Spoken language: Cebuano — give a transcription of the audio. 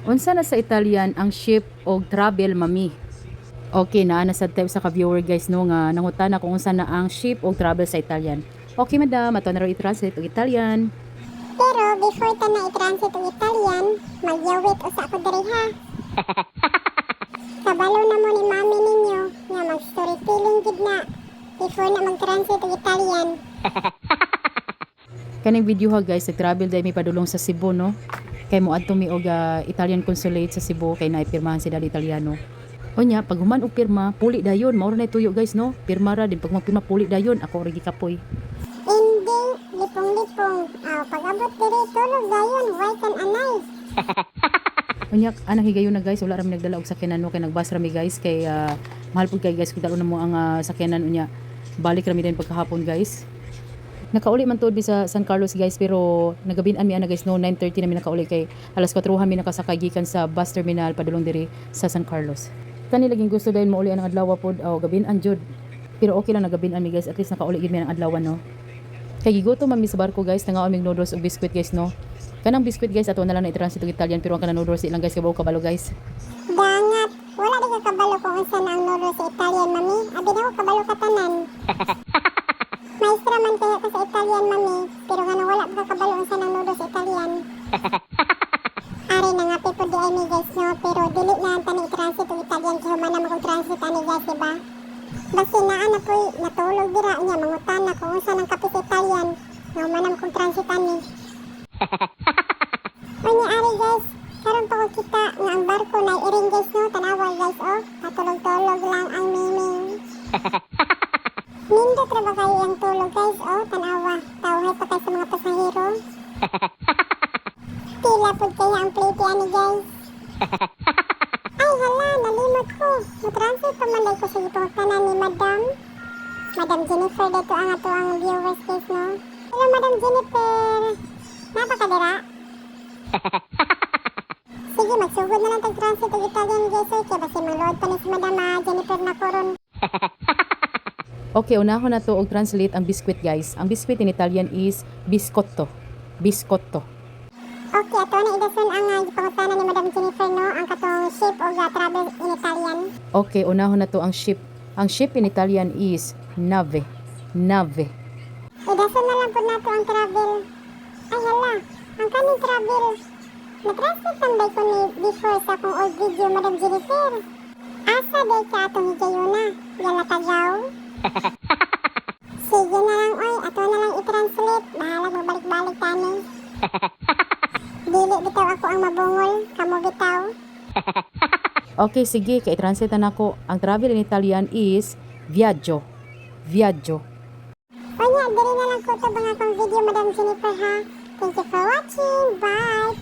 Unsa na sa Italian ang ship og travel, mami? Okay, naa na sad type sa ka-viewer, guys, no, nga nangutana kung unsa na ang ship og travel sa Italian. Okay, madam, ato na raw i-translate og Italian. Pero before ta na i-translate og Italian, magyawit usa ko diri ha. Kabalo na mo ni mami ninyo nga mag-storytelling gid na before na mag-translate og Italian. Kaning video ha, guys, nag-travel dahil mi padulong sa Cebu, no. Kay moadto mi og Italian consulate sa Cebu kay naipirmahan si Daddy Italiano. Unya, pag human og pirma, puli dayon, mao ra na tuyo, guys, no. Pirma ra din pag magpirma, puli dayon, ako ra gikapoy. Ending, lipong-lipong. Aw, pag-abot diri, tulog dayon, way kan anay. Unya, anang higayon na, guys, wala ra mi nagdala og sakyanan, no, kay nagbus ra mi, guys, kay mahal pud kay, guys, kung dalo na mo ang sakyanan. Unya balik ra mi din pagkahapon, guys. Nakauli man tuod mi sa San Carlos, guys, pero nagabin-an mi ana, guys, no, 9:30 na mi nakauli kay alas 4 mi nakasakay gikan sa bus terminal padulong diri sa San Carlos. Kani laging gusto dahil mauli ang adlaw pod aw gabin-an jud. Pero okay lang nagabin-an mi, guys, at least nakauli gid mi ang adlaw, no. Kay gigutom man mi sa barko, guys, nangaon mig noodles ug biscuit, guys, no. Kanang biscuit, guys, ato na lang na i-translate og Italian, pero ang kanang noodles di lang, guys, kabaw kabalo, guys. Dangat, wala di ka kabalo kung unsa na ang noodles sa Italian, mami. Abi na ko kabalo ka tanan. Maestra man kaya ka sa Italian, mami, pero nga wala pa ka kabalo unsa nang noodles sa Italian. Ari na nga po di ay mi, guys, no, pero dili na ang tani i-translate og Italian kay human na mo translate ani, guys, di ba? Basta naa na po'y natulog dira niya mangutana kung unsa nang kape sa Italian. Nga human na mo kong translate ani. Unya ari, guys, karon pa ko kita nga ang barko na iring, guys, no, tanawa, guys, oh, patulog-tulog lang ang miming. Nindot ra ba kayo ang tulog, guys, oh, tanawa, tawhay pa kay sa mga pasahero. Pila pud kaya ang plate ani, guys. Ay hala, nalimot ko. Mo-translate pa man ko sa gipangutana ni Madam. Madam Jennifer dito ang ato ang viewers, guys, no. Hello, Madam Jennifer. Naa pa ka dira? Sige, magsugod na lang tag-translate og Italian, guys, oy, kay basin mangload pa ni si Madam Jennifer na koron. Okay, unahon na to og translate ang biscuit, guys. Ang biscuit in Italian is biscotto. Biscotto. Okay, ato na idason ang gipangutana ni Madam Jennifer, no, ang katong ship og travel in Italian. Okay, unahon na to ang ship. Ang ship in Italian is nave. Nave. Idason na lang po nato ang travel. Ay hala, ang kaning travel. Na-translate man ba ko ni before sa akong old video, Madam Jennifer? Asa day ka atong higayuna? Yala tagaw? Sige na lang oy, ato na lang i-translate. Bahala mo balik-balik tani. Dili bitaw ako ang mabungol, kamo bitaw. Okay, sige, kay i-translate na nako. Ang travel in Italian is viaggio. Viaggio. Unya, diri na lang ko to bang akong video, Madam Jennifer, ha. Thank you for watching. Bye.